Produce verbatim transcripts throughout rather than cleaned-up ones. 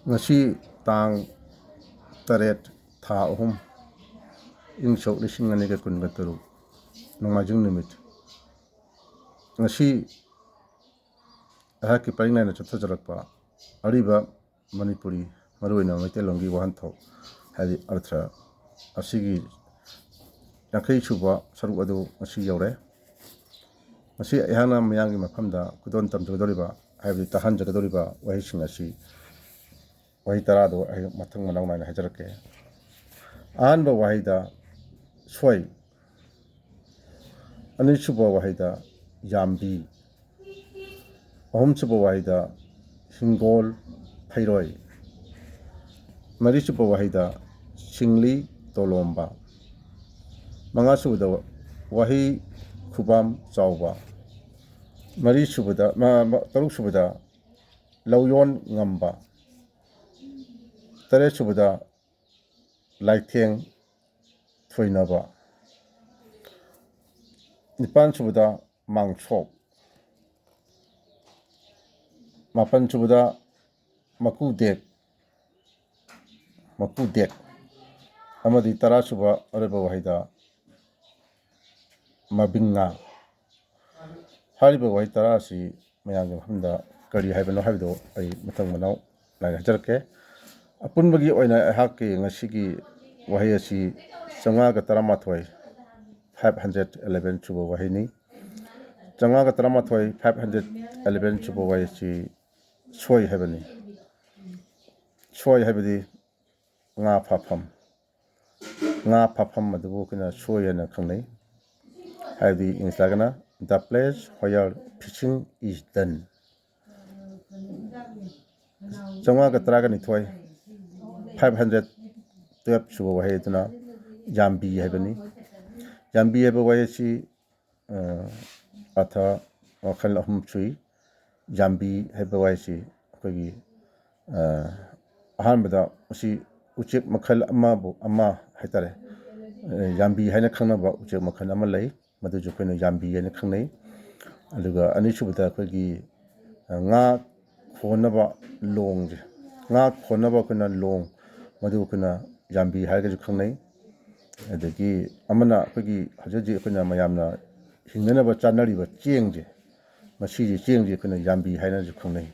ꯉꯁꯤ ꯇꯥꯡ ꯇꯔꯦꯠ, ꯊꯥ ꯑꯍꯨꯝ, ꯏꯪ ꯁꯣꯛ ꯂꯤꯁꯤꯡ ꯑꯅꯤꯒ ꯀꯨꯟꯒ ꯇꯔꯨꯛ, ꯅꯣꯡꯃꯥꯏꯖꯤꯡ ꯅꯨꯃꯤꯠ꯫ ꯉꯁꯤ ꯑꯩꯍꯥꯛꯀꯤ ꯄꯔꯤꯡ ꯅꯥꯏꯅ ꯆꯠꯊꯖꯔꯛꯄ ꯑꯔꯤꯕ ꯃꯅꯤꯄꯨꯔꯤ, ꯃꯔꯨꯑꯣꯏꯅ ꯃꯩꯇꯩꯂꯣꯟꯒꯤ ꯋꯥꯍꯟꯊꯣꯛ, ꯍꯥꯏꯗꯤ ꯑꯔꯊ ꯑꯁꯤꯒꯤ ꯌꯥꯡꯈꯩ ꯁꯨꯕ ꯁꯔꯨꯛ ꯑꯗꯨ ꯉꯁꯤ ꯌꯧꯔꯦ꯫ ꯉꯁꯤ ꯑꯩꯍꯥꯛꯅ ꯃꯤꯌꯥꯝꯒꯤ ꯃꯐꯝꯗ ꯈꯨꯗꯣꯜ ꯇꯝꯖꯒꯗꯧꯔꯤꯕ, ꯍꯥꯏꯕꯗꯤ ꯇꯥꯍꯟꯖꯒꯗꯧꯔꯤꯕ ꯋꯥꯍꯩꯁꯤꯡ ꯑꯁꯤ ꯋꯥꯍꯩ ꯇꯔꯥꯗꯣ ꯑꯩ ꯃꯊꯪ ꯃꯅꯥꯎ ꯅꯥꯏꯅ ꯍꯥꯏꯖꯔꯛꯀꯦ꯫ ꯑꯍꯥꯟꯕ ꯋꯥꯍꯩꯗ ꯁꯣꯏ, ꯑꯅꯤꯁꯨꯕ ꯋꯥꯍꯩꯗ ꯌꯥꯝꯕꯤ, ꯑꯍꯨꯝꯁꯨꯕ ꯋꯥꯍꯩꯗ ꯍꯤꯡꯒꯣꯜ ꯐꯩꯔꯣꯏ, ꯃꯔꯤꯁꯨꯕ ꯋꯥꯍꯩꯗ ꯁꯤꯡꯂꯤ ꯇꯣꯂꯣꯝꯕ, ꯃꯉꯥꯁꯨꯕꯗ ꯋꯥꯍꯩ ꯈꯨꯕꯥꯝ ꯆꯥꯎꯕ, ꯃꯔꯤꯁꯨꯕꯗ, ꯃ-, ꯃ-, ꯇꯔꯨꯛꯁꯨꯕꯗ ꯂꯧꯌꯣꯟ ꯉꯝꯕ, ꯇꯔꯦꯠꯁꯨꯕꯗ ꯂꯥꯏꯊꯦꯡ ꯊꯣꯏꯅꯕ, ꯅꯤꯄꯥꯟꯁꯨꯕꯗ ꯃꯥꯡꯁꯣꯛ, ꯃꯥꯄꯟꯁꯨꯕꯗ ꯃꯀꯨꯗꯦꯛ, ꯃꯀꯨꯗꯦꯛ, ꯑꯃꯗꯤ ꯇꯔꯥꯁꯨꯕ ꯑꯔꯣꯏꯕ ꯋꯥꯍꯩꯗ ꯃꯕꯤꯡꯉꯥ꯫ ꯍꯥꯏꯔꯤꯕ ꯋꯥꯍꯩ ꯇꯔꯥ ꯑꯁꯤ ꯃꯌꯥꯝꯒꯤ ꯃꯐꯝꯗ ꯀꯔꯤ ꯍꯥꯏꯕꯅꯣ ꯍꯥꯏꯕꯗꯨ ꯑꯩ ꯃꯊꯪ ꯃꯅꯥꯎ ꯅꯥꯏꯅ ꯍꯥꯏꯖꯔꯛꯀꯦ꯫ ꯑꯄꯨꯟꯕꯒꯤ ꯑꯣꯏꯅ ꯑꯩꯍꯥꯛꯀꯤ ꯉꯁꯤꯒꯤ ꯋꯥꯍꯩ ꯑꯁꯤ ꯆꯥꯝꯃꯉꯥꯒ ꯇꯔꯥꯃꯥꯊꯣꯏ, five hundred eleven ꯁꯨꯕ ꯋꯥꯍꯩꯅꯤ꯫ ꯆꯥꯝꯃꯉꯥꯒ ꯇꯔꯥꯃꯥꯊꯣꯏ, five hundred eleven ꯁꯨꯕ ꯋꯥꯍꯩ ꯑꯁꯤ ꯁꯣꯏ ꯍꯥꯏꯕꯅꯤ꯫ ꯁꯣꯏ ꯍꯥꯏꯕꯗꯤ ꯉꯥ ꯐꯥꯐꯝ, ꯉꯥ ꯐꯥꯐꯝ ꯑꯗꯨꯕꯨ ꯑꯩꯈꯣꯏꯅ ꯁꯣꯏ ꯍꯥꯏꯅ ꯈꯪꯅꯩ꯫ ꯍꯥꯏꯕꯗꯤ ꯏꯪꯂꯤꯁ ꯍꯥꯏꯔꯒꯅ the place where fishing is done꯫ ꯆꯥꯝꯃꯉꯥꯒ ꯇꯔꯥꯒ ꯅꯤꯊꯣꯏ, five hundred twelve ꯁꯨꯕ ꯋꯥꯍꯩ ꯑꯗꯨꯅ ꯌꯥꯝꯕꯤ ꯍꯥꯏꯕꯅꯤ꯫ ꯌꯥꯝꯕꯤ ꯍꯥꯏꯕ ꯋꯥꯍꯩ ꯑꯁꯤ ꯑ, ꯑꯔꯊ ꯃꯈꯜ ꯑꯍꯨꯝ ꯁꯨꯏ꯫ ꯌꯥꯝꯕꯤ ꯍꯥꯏꯕ ꯋꯥꯍꯩꯁꯤ ꯑꯩꯈꯣꯏꯒꯤ, ꯑ, ꯑꯍꯥꯟꯕꯗ ꯃꯁꯤ ꯎꯆꯦꯛ ꯃꯈꯜ ꯑꯃꯕꯨ, ꯑꯃ ꯍꯥꯏꯇꯥꯔꯦ, ꯑ, ꯌꯥꯝꯕꯤ ꯍꯥꯏꯅ ꯈꯪꯅꯕ ꯎꯆꯦꯛ ꯃꯈꯜ ꯑꯃ ꯂꯩ, ꯃꯗꯨꯁꯨ ꯑꯩꯈꯣꯏꯅ ꯌꯥꯝꯕꯤ ꯍꯥꯏꯅ ꯈꯪꯅꯩ꯫ ꯑꯗꯨꯒ ꯑꯅꯤꯁꯨꯕꯗ ꯑꯩꯈꯣꯏꯒꯤ, ꯑ, ꯉꯥ ꯈꯣꯟꯅꯕ ꯂꯣꯡꯁꯦ, ꯉꯥ ꯈꯣꯟꯅꯕ ꯑꯩꯈꯣꯏꯅ ꯂꯣꯡ, ꯃꯗꯨ ꯑꯩꯈꯣꯏꯅ ꯌꯥꯝꯕꯤ ꯍꯥꯏꯔꯒꯁꯨ ꯈꯪꯅꯩ꯫ ꯑꯗꯒꯤ ꯑꯃꯅ ꯑꯩꯈꯣꯏꯒꯤ ꯍꯧꯖꯤꯛ ꯍꯧꯖꯤꯛ ꯑꯩꯈꯣꯏꯅ ꯃꯌꯥꯝꯅ ꯍꯤꯡꯅꯅꯕ ꯆꯥꯅꯔꯤꯕ ꯆꯦꯡꯁꯦ, ꯃꯁꯤꯒꯤ ꯆꯦꯡꯁꯦ ꯑꯩꯈꯣꯏꯅ ꯌꯥꯝꯕꯤ ꯍꯥꯏꯅꯁꯨ ꯈꯪꯅꯩ꯫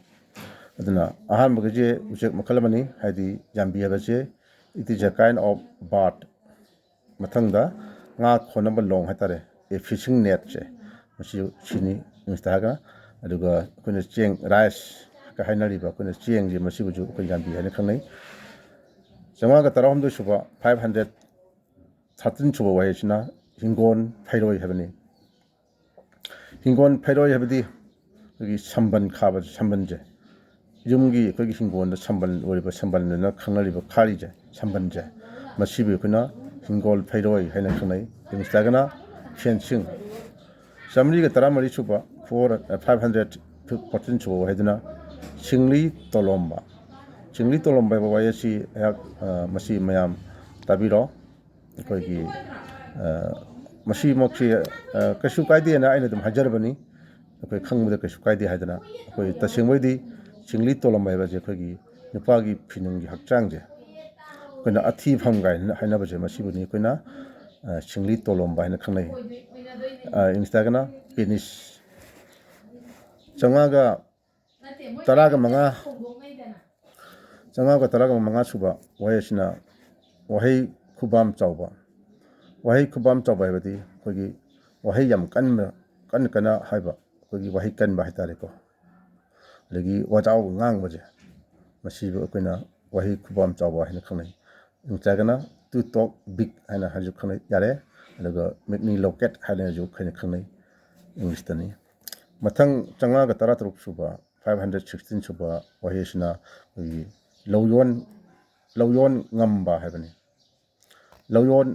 ꯑꯗꯨꯅ ꯑꯍꯥꯟꯕꯒꯤꯁꯦ ꯎꯆꯦꯛ ꯃꯈꯜ ꯑꯃꯅꯤ, ꯍꯥꯏꯗꯤ ꯌꯥꯝꯕꯤ ꯍꯥꯏꯕꯁꯦ, it is a kind of bird꯫ ꯃꯊꯪꯗ ꯉꯥ ꯈꯣꯟꯅꯕ ꯂꯣꯡ ꯍꯥꯏꯇꯥꯔꯦ, a fishing netꯁꯦ, ꯃꯁꯤ ꯁꯤꯅꯤ ꯏꯪꯂꯤꯁꯇ ꯍꯥꯏꯔꯒ꯫ ꯑꯗꯨꯒ ꯑꯩꯈꯣꯏꯅ ꯆꯦꯡ, ꯔꯥꯏꯁꯀ ꯍꯥꯏꯅꯔꯤꯕ ꯑꯩꯈꯣꯏꯅ ꯆꯦꯡꯁꯦ, ꯃꯁꯤꯕꯨꯁꯨ ꯑꯩꯈꯣꯏ ꯌꯥꯝꯕꯤ ꯍꯥꯏꯅ ꯈꯪꯅꯩ꯫ ꯆꯥꯝꯃꯉꯥꯒ ꯇꯔꯥꯍꯨꯝꯗꯣꯏ ꯁꯨꯕ, five hundred thirteen ꯁꯨꯕ ꯋꯥꯍꯩꯁꯤꯅ ꯍꯤꯡꯒꯣꯜ ꯐꯩꯔꯣꯏ ꯍꯥꯏꯕꯅꯤ꯫ ꯍꯤꯡꯒꯣꯜ ꯐꯩꯔꯣꯏ ꯍꯥꯏꯕꯗꯤ ꯑꯩꯈꯣꯏꯒꯤ ꯁꯝꯕꯜ ꯈꯥꯕ, ꯁꯝꯕꯜꯁꯦ, ꯌꯨꯝꯒꯤ ꯑꯩꯈꯣꯏꯒꯤ ꯍꯤꯡꯒꯣꯜꯗ ꯁꯝꯕꯜ ꯑꯣꯏꯔꯤꯕ, ꯁꯝꯕꯜ ꯑꯅ ꯈꯪꯅꯔꯤꯕ ꯈꯥꯔꯤꯁꯦ, ꯁꯝꯕꯜꯁꯦ, ꯃꯁꯤꯕꯨ ꯑꯩꯈꯣꯏꯅ ꯍꯤꯡꯒꯣꯜ ꯐꯩꯔꯣꯏ ꯍꯥꯏꯅ ꯈꯪꯅꯩ꯫ ꯏꯪꯂꯤꯁꯇ ꯍꯥꯏꯔꯒꯅ fencing꯫ ꯆꯥꯃꯔꯤꯒ ꯇꯔꯥꯃꯔꯤ ꯁꯨꯕ, four, five hundred fourteen ꯁꯨꯕ ꯋꯥꯍꯩꯗꯨꯅ ꯆꯤꯡꯂꯤ ꯇꯣꯂꯣꯝꯕ꯫ ꯆꯤꯡꯂꯤ ꯇꯣꯂꯣꯝꯕ ꯍꯥꯏꯕ ꯋꯥꯍꯩ ꯑꯁꯤ ꯑꯩꯍꯥꯛ, ꯑ, ꯃꯁꯤ ꯃꯌꯥꯝ ꯇꯥꯕꯤꯔꯣ꯫ ꯑꯩꯈꯣꯏꯒꯤ, ꯑ, ꯃꯁꯤꯃꯛꯁꯤ, ꯑ, ꯀꯩꯁꯨ ꯀꯥꯏꯗꯦꯅ ꯑꯩꯅ ꯑꯗꯨꯝ ꯍꯥꯏꯖꯔꯕꯅꯤ꯫ ꯑꯩꯈꯣꯏ ꯈꯪꯕꯗ ꯀꯩꯁꯨ ꯀꯥꯏꯗꯦ ꯍꯥꯏꯗꯅ꯫ ꯑꯩꯈꯣꯏ ꯇꯁꯦꯡꯕꯩꯗꯤ ꯆꯤꯡꯂꯤ ꯇꯣꯂꯝꯕ ꯍꯥꯏꯕꯁꯦ ꯑꯩꯈꯣꯏꯒꯤ ꯅꯨꯄꯥꯒꯤ ꯐꯤꯅꯨꯡꯒꯤ ꯍꯛꯆꯥꯡꯁꯦ, ꯑꯩꯈꯣꯏꯅ ꯑꯊꯤꯐꯝ ꯀꯥꯏꯅ ꯍꯥꯏꯅꯕꯁꯦ, ꯃꯁꯤꯕꯨꯅꯤ ꯑꯩꯈꯣꯏꯅ, ꯑ, ꯆꯤꯡꯂꯤ ꯇꯣꯂꯣꯝꯕ ꯍꯥꯏꯅ ꯈꯪꯅꯩ꯫ ꯑ, ꯏꯪꯂꯤꯁꯇ ꯍꯥꯏꯔꯒꯅ penis꯫ ꯆꯥꯝꯃꯉꯥꯒ ꯇꯔꯥꯒ ꯃꯉꯥ, ꯆꯥꯝꯃꯉꯥꯒ ꯇꯔꯥꯒ ꯃꯉꯥ ꯁꯨꯕ ꯋꯥꯍꯩ ꯑꯁꯤꯅ ꯋꯥꯍꯩ ꯈꯨꯕꯥꯝ ꯆꯥꯎꯕ꯫ ꯋꯥꯍꯩ ꯈꯨꯕꯥꯝ ꯆꯥꯎꯕ ꯍꯥꯏꯕꯗꯤ ꯑꯩꯈꯣꯏꯒꯤ ꯋꯥꯍꯩ ꯌꯥꯝ ꯀꯟꯕ, ꯀꯟꯅ ꯀꯟꯅ ꯍꯥꯏꯕ, ꯑꯩꯈꯣꯏꯒꯤ ꯋꯥꯍꯩ ꯀꯟꯕ ꯍꯥꯏꯇꯥꯔꯦꯀꯣ꯫ ꯑꯗꯒꯤ ꯋꯥꯖꯥꯎ ꯉꯥꯡꯕꯁꯦ, ꯃꯁꯤꯕꯨ ꯑꯩꯈꯣꯏꯅ ꯋꯥꯍꯩ ꯈꯨꯕꯥꯝ ꯆꯥꯎꯕ ꯍꯥꯏꯅ ꯈꯪꯅꯩ꯫ ꯅꯠꯇ꯭ꯔꯒꯅ to talk big ꯍꯥꯏꯅ ꯍꯥꯏꯔꯁꯨ ꯈꯪꯅꯩ, ꯌꯥꯔꯦ꯫ ꯑꯗꯨꯒ magniloquent ꯍꯥꯏꯅꯁꯨ ꯑꯩꯈꯣꯏꯅ ꯈꯪꯅꯩ, ꯏꯪꯂꯤꯁꯇꯅꯤ꯫ ꯃꯊꯪ ꯆꯥꯝꯃꯉꯥꯒ ꯇꯔꯥꯇꯔꯨꯛ ꯁꯨꯕ, five hundred sixteen ꯁꯨꯕ ꯋꯥꯍꯩ ꯑꯁꯤꯅ ꯑꯩꯈꯣꯏꯒꯤ ꯂꯧꯌꯣꯟ, ꯂꯧꯌꯣꯟ ꯉꯝꯕ ꯍꯥꯏꯕꯅꯤ꯫ ꯂꯧꯌꯣꯟ,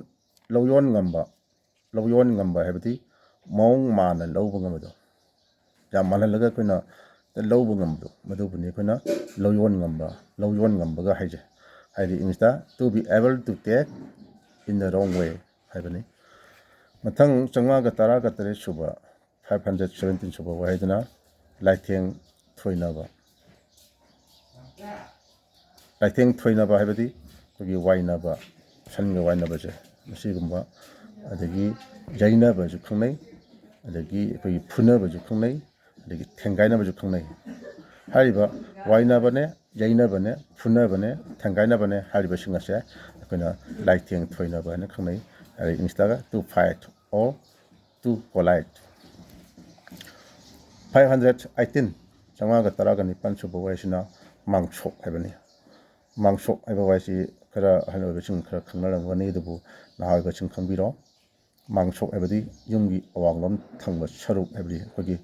ꯂꯧꯌꯣꯟ ꯉꯝꯕ, ꯂꯧꯌꯣꯟ ꯉꯝꯕ ꯍꯥꯏꯕꯗꯤ ꯃꯑꯣꯡ ꯃꯥꯟꯅ ꯂꯧꯕ ꯉꯝꯕꯗꯣ, ꯌꯥꯝ ꯃꯥꯜꯍꯜꯂꯒ ꯑꯩꯈꯣꯏꯅ ꯂꯧꯕ ꯉꯝꯕꯗꯣ, ꯃꯗꯨꯕꯨꯅꯤ ꯑꯩꯈꯣꯏꯅ ꯂꯧꯌꯣꯟ ꯉꯝꯕ, ꯂꯧꯌꯣꯟ ꯉꯝꯕꯒ ꯍꯥꯏꯖꯩ꯫ ꯍꯥꯏꯗꯤ ꯏꯪꯂꯤꯁꯇ to be able to take in the wrong way ꯍꯥꯏꯕꯅꯤ꯫ ꯃꯊꯪ ꯆꯥꯝꯃꯉꯥꯒ ꯇꯔꯥꯒ ꯇꯔꯦꯠ ꯁꯨꯕ, five hundred seventeen ꯁꯨꯕ ꯋꯥꯍꯩꯗꯨꯅ ꯂꯥꯏꯊꯦꯡ ꯊꯣꯏꯅꯕ꯫ ꯂꯥꯏꯊꯦꯡ ꯊꯣꯏꯅꯕ ꯍꯥꯏꯕꯗꯤ ꯑꯩꯈꯣꯏꯒꯤ ꯋꯥꯏꯅꯕ, ꯁꯟꯒ ꯋꯥꯏꯅꯕꯁꯦ, ꯃꯁꯤꯒꯨꯝꯕ, ꯑꯗꯒꯤ ꯌꯩꯅꯕꯁꯨ ꯈꯪꯅꯩ, ꯑꯗꯒꯤ ꯑꯩꯈꯣꯏꯒꯤ ꯐꯨꯅꯕꯁꯨ ꯈꯪꯅꯩ, ꯑꯗꯒꯤ ꯊꯦꯡꯒꯥꯏꯅꯕꯁꯨ ꯈꯪꯅꯩ꯫ ꯍꯥꯏꯔꯤꯕ ꯋꯥꯏꯅꯕꯅꯦ, ꯌꯩꯅꯕꯅꯦ, ꯐꯨꯅꯕꯅꯦ, ꯊꯦꯡꯒꯥꯏꯅꯕꯅꯦ ꯍꯥꯏꯔꯤꯕꯁꯤꯡ ꯑꯁꯦ ꯑꯩꯈꯣꯏꯅ ꯂꯥꯏꯊꯦꯡ ꯊꯣꯏꯅꯕ ꯍꯥꯏꯅ ꯈꯪꯅꯩ꯫ ꯍꯥꯏꯗꯤ English tug to fight or to collide꯫ Five hundred eighteen, ꯆꯥꯝꯃꯉꯥꯒ ꯇꯔꯥꯒ ꯅꯤꯄꯥꯟ ꯁꯨꯕ ꯋꯥꯍꯩꯁꯤꯅ ꯃꯥꯡꯁꯣꯛ ꯍꯥꯏꯕꯅꯤ꯫ ꯃꯥꯡꯁꯣꯛ ꯍꯥꯏꯕ ꯋꯥꯍꯩꯁꯤ ꯈꯔ ꯑꯍꯜ ꯑꯣꯏꯕꯁꯤꯡ ꯈꯔ ꯈꯪꯅꯔꯝꯒꯅꯤ, ꯑꯗꯨꯕꯨ ꯅꯍꯥ ꯑꯣꯏꯕꯁꯤꯡ ꯈꯪꯕꯤꯔꯣ꯫ ꯃꯥꯡꯁꯣꯛ ꯍꯥꯏꯕꯗꯤ ꯌꯨꯝꯒꯤ ꯑꯋꯥꯡꯂꯣꯝ ꯊꯪꯕ ꯁꯔꯨꯛ, ꯍꯥꯏꯕꯗꯤ ꯑꯩꯈꯣꯏꯒꯤ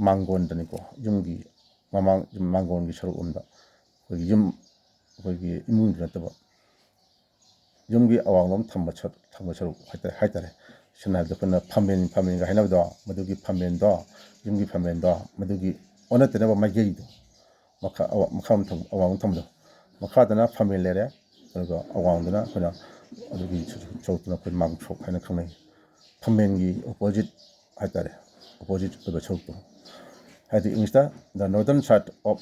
ꯃꯥꯡꯒꯣꯟꯗꯅꯤꯀꯣ, ꯌꯨꯝꯒꯤ ꯃꯃꯥꯡ, ꯃꯥꯡꯒꯣꯟꯒꯤ ꯁꯔꯨꯛ ꯂꯣꯝꯗ, ꯑꯩꯈꯣꯏꯒꯤ ꯌꯨꯝ, ꯑꯩꯈꯣꯏꯒꯤ ꯏꯃꯨꯡꯗ ꯅꯠꯇꯕ, ꯌꯨꯝꯒꯤ ꯑꯋꯥꯡꯂꯣꯝ ꯊꯪꯕ ꯁꯔꯨꯛ, ꯊꯪꯕ ꯁꯔꯨꯛ ꯍꯥꯏꯇꯥꯔꯦ, ꯍꯥꯏꯇꯥꯔꯦ꯫ ꯁꯝꯅ ꯍꯥꯏꯔꯕꯗ ꯑꯩꯈꯣꯏꯅ ꯐꯝꯃꯦꯟ, ꯐꯝꯃꯦꯟꯒ ꯍꯥꯏꯅꯕꯗꯣ, ꯃꯗꯨꯒꯤ ꯐꯝꯃꯦꯟꯗꯣ, ꯌꯨꯝꯒꯤ ꯐꯝꯃꯦꯟꯗꯣ, ꯃꯗꯨꯒꯤ ꯑꯣꯟꯅ ꯇꯩꯅꯕ ꯃꯥꯏꯀꯩꯗꯣ, ꯃꯈꯥ, ꯑꯋꯥ-, ꯃꯈꯥꯔꯣꯝ ꯊꯪ-, ꯑꯋꯥꯡꯂꯣꯝ ꯊꯪꯕꯗꯣ, ꯃꯈꯥꯗꯅ ꯐꯝꯃꯦꯟ ꯂꯩꯔꯦ, ꯑꯗꯨꯒ ꯑꯋꯥꯡꯗꯅ ꯑꯩꯈꯣꯏꯅ ꯑꯗꯨꯒꯤ ꯁꯔꯨꯛꯇꯨꯅ ꯑꯩꯈꯣꯏ ꯃꯥꯡꯁꯣꯛ ꯍꯥꯏꯅ ꯈꯪꯅꯩ꯫ ꯐꯝꯃꯦꯟꯒꯤ opposite ꯍꯥꯏꯇꯥꯔꯦ, opposite ꯑꯣꯏꯕ ꯁꯔꯨꯛꯇꯣ꯫ ꯍꯥꯏꯗꯤ English ꯇ the northern side of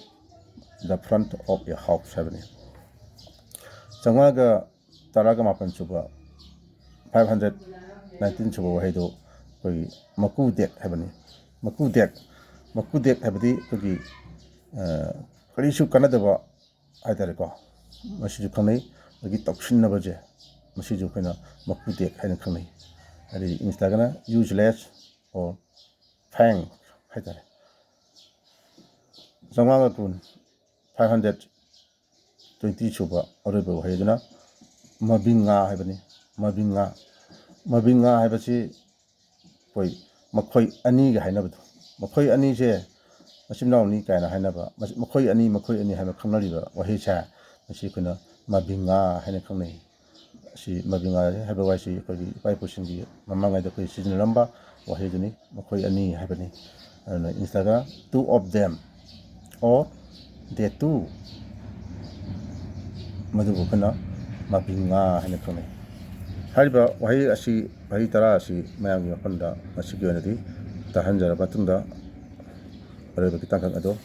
the front of a house ꯍꯥꯏꯕꯅꯤ꯫ ꯆꯥꯝꯃꯉꯥꯒ ꯇꯔꯥꯒ ꯃꯥꯄꯟ ꯁꯨꯕ, five hundred nineteen ꯁꯨꯕ ꯋꯥꯍꯩꯗꯨ ꯑꯩꯈꯣꯏꯒꯤ ꯃꯀꯨꯗꯦꯛ ꯍꯥꯏꯕꯅꯤ꯫ ꯃꯀꯨꯗꯦꯛ, ꯃꯀꯨꯗꯦꯛ ꯍꯥꯏꯕꯗꯤ ꯑꯩꯈꯣꯏꯒꯤ, ꯑ, ꯀꯔꯤꯁꯨ ꯀꯥꯟꯅꯗꯕ ꯍꯥꯏꯇꯥꯔꯦꯀꯣ, ꯃꯁꯤꯁꯨ ꯈꯪꯅꯩ꯫ ꯑꯗꯒꯤ ꯇꯧꯁꯤꯟꯅꯕꯁꯦ, ꯃꯁꯤꯁꯨ ꯑꯩꯈꯣꯏꯅ ꯃꯀꯨꯗꯦꯛ ꯍꯥꯏꯅ ꯈꯪꯅꯩ꯫ ꯍꯥꯏꯗꯤ English ꯇꯒꯅ useless or fang ꯍꯥꯏꯇꯥꯔꯦ꯫ ꯆꯥꯝꯃꯉꯥꯒ ꯀꯨꯟ, five hundred twenty ꯁꯨꯕ ꯑꯔꯣꯏꯕ ꯋꯥꯍꯩ ꯑꯗꯨꯅ ꯃꯕꯤꯡꯉꯥ ꯍꯥꯏꯕꯅꯤ꯫ ꯃꯕꯤꯡꯉꯥ, ꯃꯕꯤꯡꯉꯥ ꯍꯥꯏꯕꯁꯤ ꯑꯩꯈꯣꯏ ꯃꯈꯣꯏ ꯑꯅꯤꯒ ꯍꯥꯏꯅꯕꯗꯣ, ꯃꯈꯣꯏ ꯑꯅꯤꯁꯦ ꯃꯆꯤꯟ ꯃꯅꯥꯎꯅꯤ ꯀꯥꯏꯅ ꯍꯥꯏꯅꯕ, ꯃꯁꯤ ꯃꯈꯣꯏ ꯑꯅꯤ, ꯃꯈꯣꯏ ꯑꯅꯤ ꯍꯥꯏꯅ ꯈꯪꯅꯔꯤꯕ ꯋꯥꯍꯩꯁꯦ, ꯃꯁꯤ ꯑꯩꯈꯣꯏꯅ ꯃꯕꯤꯡꯉꯥ ꯍꯥꯏꯅ ꯈꯪꯅꯩ꯫ ꯑꯁꯤ ꯃꯕꯤꯡꯉꯥ ꯍꯥꯏꯕ ꯋꯥꯍꯩꯁꯤ ꯑꯩꯈꯣꯏꯒꯤ ꯏꯄꯥ ꯏꯄꯨꯁꯤꯡꯒꯤ ꯃꯃꯥꯡꯉꯩꯗ ꯑꯩꯈꯣꯏ ꯁꯤꯖꯤꯟꯅꯔꯝꯕ ꯋꯥꯍꯩꯗꯨꯅꯤ, ꯃꯈꯣꯏ ꯑꯅꯤ ꯍꯥꯏꯕꯅꯤ꯫ ꯑꯗꯨꯅ English tug two of them or they two, ꯃꯗꯨꯕꯨ ꯑꯩꯈꯣꯏꯅ ꯃꯕꯤꯡꯉꯥ ꯍꯥꯏꯅ ꯈꯪꯅꯩ꯫ ꯍꯥꯏꯔꯤꯕ ꯋꯥꯍꯩ ꯑꯁꯤ, ꯋꯥꯍꯩ ꯇꯔꯥ ꯑꯁꯤ ꯃꯌꯥꯝꯒꯤ ꯃꯐꯝꯗ ꯉꯁꯤꯒꯤ ꯑꯣꯏꯅꯗꯤ ꯇꯥꯍꯟꯖꯔꯕ ꯃꯇꯨꯡꯗ, ꯑꯔꯣꯏꯕꯒꯤ ꯇꯥꯡꯀꯛ ꯑꯗꯣ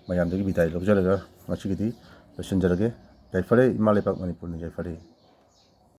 ꯃꯌꯥꯝꯗꯒꯤ ꯕꯤꯗꯥꯏ ꯂꯧꯖꯔꯒ ꯉꯁꯤꯒꯤꯗꯤ ꯂꯣꯏꯁꯤꯟꯖꯔꯒꯦ꯫ ꯌꯥꯏꯐꯔꯦ, ꯏꯃꯥ ꯂꯩꯄꯥꯛ ꯃꯅꯤꯄꯨꯔꯅ ꯌꯥꯏꯐꯔꯦ꯫